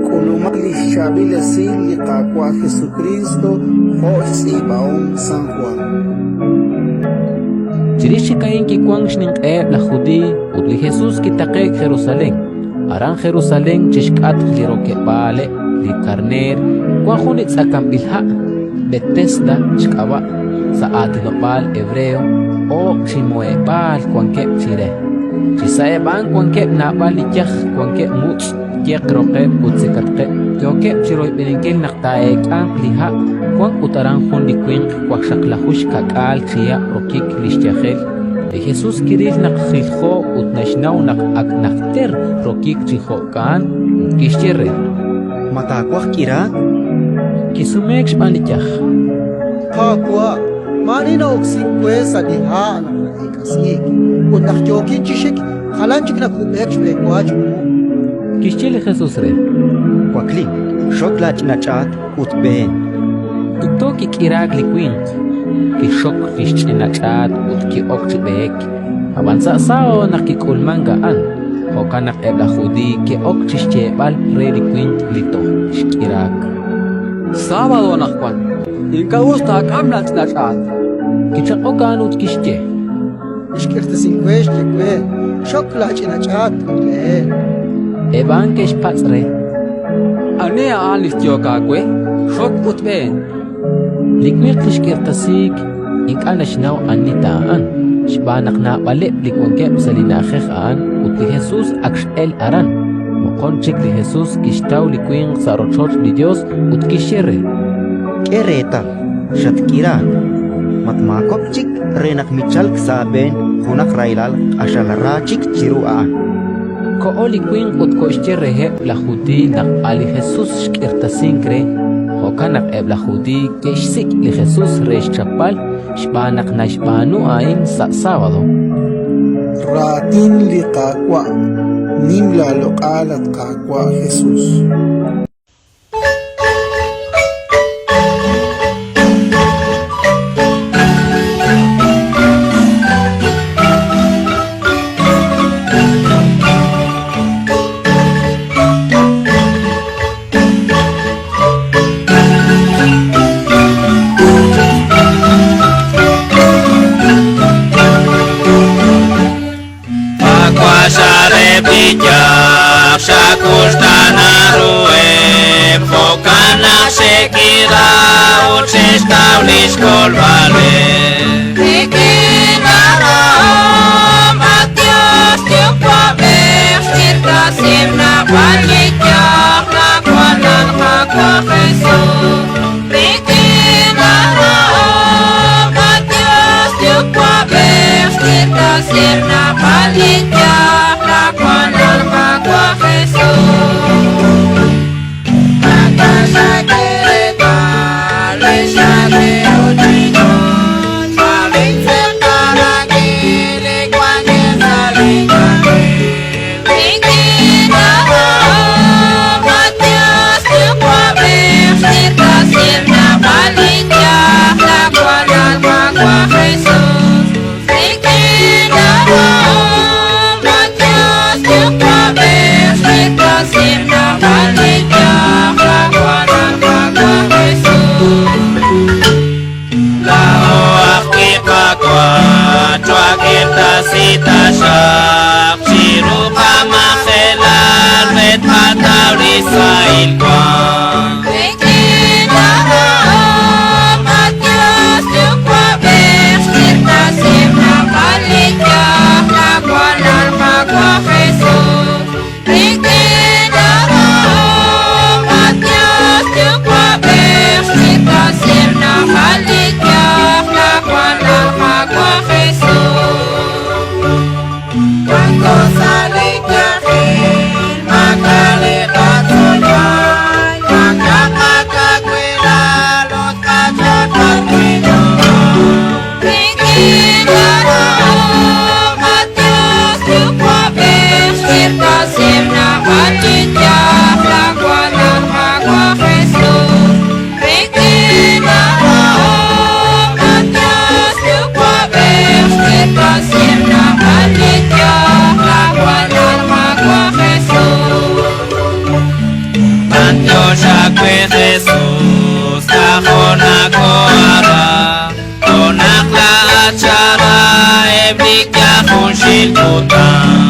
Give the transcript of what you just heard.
K'ulumaq li xchaab'il esil li Qaawa' Jesukriist jo' xtz'iib'ahom San Jwan. Chirix chik a'in kiwank xninq'eheb' laj Judiiy ut li Jesus kitaqe'k Jerusalén. Aran Jerusalén, chi xk'atq li rokeb'aaleb' li Karneer, wank jun li tz'akanb'il ha', Betesda xk'ab'a' sa' aatinob'aal hebreo, oob' chi muheb'aal wankeb' chire. Chi sa'eb' a'an wankeb' naab'al li yaj, wankeb' mutz', yeq roqeb' ut tzekatqeb', yookeb' chi royb'eninkil naq taa'eek'anq li ha'. Wank ut aran jun li winq waqxaqlaju xka'k'aal chihab' rokik li xyajel. Li Jesus kiril naq jiljo ut naxnaw naq ak najter rokik chi jo'ka'an, ut kixye re: Ma taawaj k'iraak? Kisumeek xb'aan li yaj: Qaawa', maa'ani na'oksink we sa' li ha' naq na'eek'asiik, ut naq yookin chi xik, jalan chik nakub'eek xb'enwa chiwu. Kixye li Jesus re: Waklin, xok laach'ina ch'aat ut b'een. Tikto kik'iraak li winq, kixxok li xch'ina ch'aat ut ki'ok chi b'eek. Ab'an sa' sábado naq kik'ulmank a'an, jo'kan naq eb' laj Judiiy ke'ok chi xyeeb'al re li winq li toj xk'iraak: Sábado anaqwan, ink'a' us taak'am laach'ina ch'aat. Kichaq'ok a'an ut kixye: Li xk'irtasink we xye we, Xok laach'ina ch'aat ut b'een. Eb' a'an ke'xpatz' re: Ani a'an li xyehok aawe? Xok ut b'een. Li winq li xk'irtasiik ink'a' naxnaw ani ta a'an, xb'aan naq naab'aleb' li wankeb' sa' li na'ajej a'an ut li Jesus ak x'elk aran. Moqon chik li Jesus kixtaw li winq sa' rochoch li Yos ut kixye re: K'e reetal, xatk'iraak. Matmaakob'k chik re naq michalk sa' aab'een junaq rahilal q'axal ra chik chiru a'an. Koho li winq ut koxye reheb' laj Judiiy naq a' li Jesus xk'irtasink re. Jo'kan naq eb' laj Judiiy ke'xsik' li Jesus re xchapb'al xb'aan naq naxb'aanu a'in sa' sábado. Raatin li Qaawa'. Nim laaloq'al, at Qaawa' Jesus. chik yal junxil kutan.